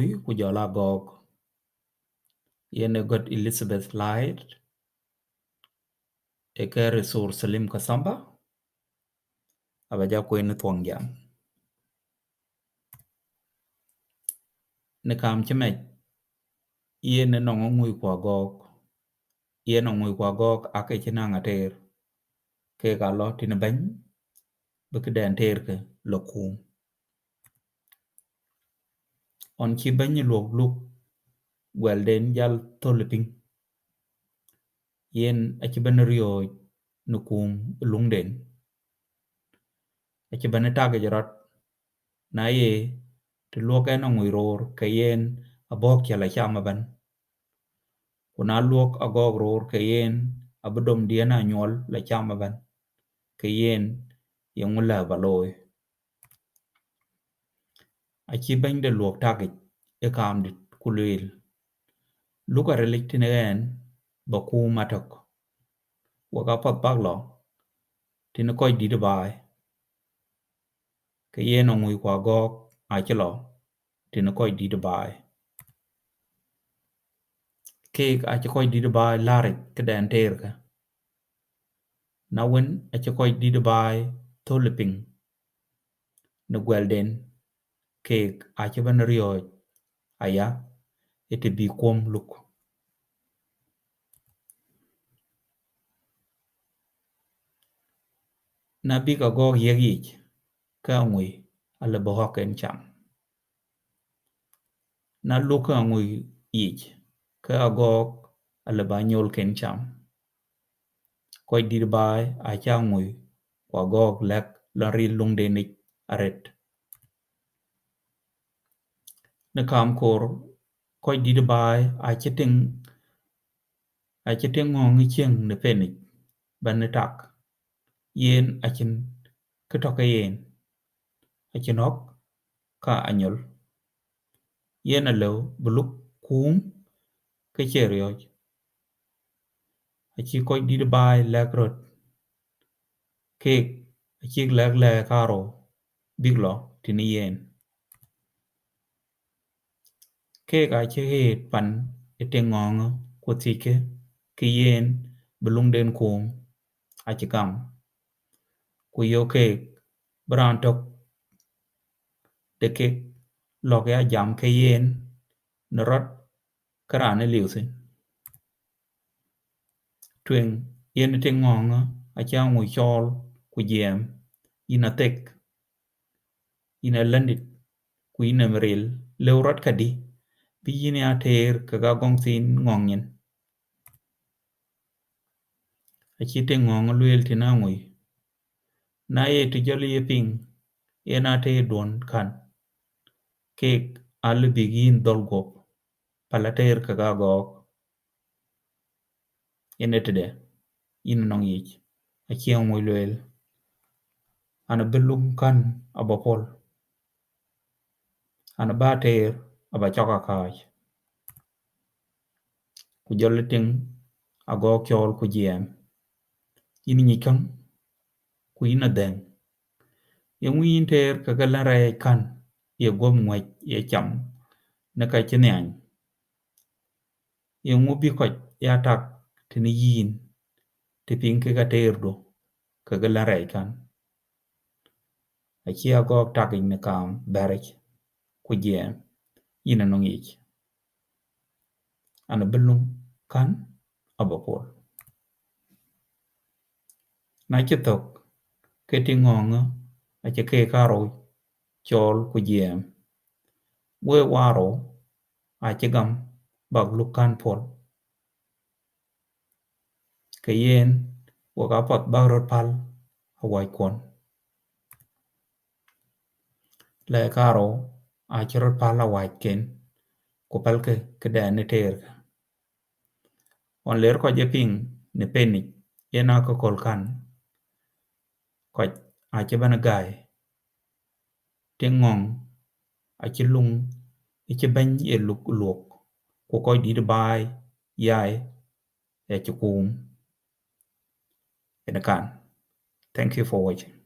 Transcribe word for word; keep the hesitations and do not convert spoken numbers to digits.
Lui ku jɔl Agɔɔk. Yen ë gɔ̈t Elizabeth Light, ë ke resource Salim Kasamba, aba ja kueen në thuɔŋjam. Në kaam cï mɛc, yen ë nɔŋ Aŋui ku Agɔɔk, yen Aŋui ku Agɔɔk aake cï naŋ ateer, keek aa lɔ tënë bɛ̈ny, bï këden teerkë lɔ kuum. Ɣɔn cï bɛ̈ny ë luɔk luk guɛlden jal thöl ë piŋ, yen acï bɛ̈n riɔ̈ɔ̈c në kuum ë luŋden. Acï bɛ̈n ë tak yic rɔt, na ye të luɔk ɣɛn Aŋui roor, ke yen abɔ̈k cä lɔ cam ëbɛ̈n. Ku na luɔk Agɔɔk roor, ke yen abï domdiɛ̈n anyuɔl lɔ cam ëbɛ̈n, ke yen yeŋö lë ba looi. Acï bɛ̈ny de luɔk tak yic ë kaam dït ku lueel, luk arilic tënë ɣɛn ba kuum atök. Wek apath bäk lɔ tënë kɔc dït ë baai, ke yen Aŋui ku Agɔɔk acï lɔ tënë kɔc dït ë baai. Keek acï kɔc dït ë baai lɛ̈ɛ̈r yic këden teerkë. Na wën, acï kɔc dït ë baai thöl ë piŋ në guɛlden, keek acï bɛ̈n riɔ̈ɔ̈c aya ë të bï kuɔ̈m luk. Na bïk Agɔɔk yiëk yic, ke Aŋui alë bï ɣɔ̈kken cam. Na luk Aŋui yic, ke Agɔɔk alë bï anyolken cam. Kɔc dït baai acï Aŋui ku Agɔɔk lɛ̈k lɔn ril luŋden yic arët. Në kaam koor, kɔc dït baai acï tiŋ, acï tiŋ ŋɔ̈ŋ ë cieŋ në penic bɛ̈n ë tak. Yen acïn kë tɔ̈ ke yen, acïn ɣɔ̈k ka anyol. Yen alëu bï luk kuum ke cie riɔ̈ɔ̈c. Acï kɔc dït baai lɛ̈k röt, keek acïk lɛ̈k lɛ̈ɛ̈k karou bïk lɔ tënë yen. Keek acï ɣet pan ë tiŋ ŋɔ̈ŋë ku thiëckë, ke yen bï luŋden kuum, acï gam. Ku yök keek bï raan tök de kek lɔ̈k ya jam ke yen në rɔt ke raan ë liu thïn. Tueŋ yen ë tiŋ ŋɔ̈ŋë acï Aŋui cɔɔl ku jiɛɛm, yïn athek, yïn alɛ̈ndït, ku yïn ë ril, lëu rɔt këdï bï yïn ya teer kek agɔŋ thiin ŋɔ̈ŋ nyin? Acï tiŋ ŋɔ̈ŋë lueel tënë Aŋui, na ye të jɔl ye piŋ yen ateerduɔ̈n kän, keek alë bïk yïn dhɔ̈l guɔ̈p, päl ateer kek Agɔɔk. Yen ë tëde, yïn ë nɔŋ yic, acï Aŋui lueel. An, abï luŋ kän aba pɔ̈l. An, aba teer aba cɔk akääc. Ku jɔl tiŋ Agɔɔk cɔɔl ku jiɛɛm, yïn nyic käŋ, ku yïn adhɛŋ. Yeŋö yïn teer kek lɛ̈n rɛɛc kän, ye guɔ̈p ŋuɛ̈c ye cam në ka cï nhiany? Yeŋö bï kɔc ya tak tënë yïn, të piŋ kek ateerdu kek lɛ̈n rɛɛc kän? Acï Agɔɔk tak yic në kaam bɛ̈ric, ku jiɛɛm, yïn ë nɔŋ yic. An, abï luŋ kän aba pɔ̈l. Na cï thök, ke tiŋ ŋɔ̈ŋë acï keek karou cɔɔl ku jiɛɛm, wek waarou acï gam bäk luk kän pɔ̈l. Ke yen, wek apath bäk röt päl awäckuɔn. Lɛ̈ɛ̈k karou acï röt päl awäcken, ku pälkë këden ë teerkë. Ɣɔn ler kɔc ye piŋ në penic, yen akököl kän, kɔc acï bɛ̈n gäi. Tiŋ ŋɔ̈ŋ acï luŋ ë cï bɛ̈ny ye luk luɔk, ku kɔc dït baai yai acï kuum. Yen kän. Thank you for watching.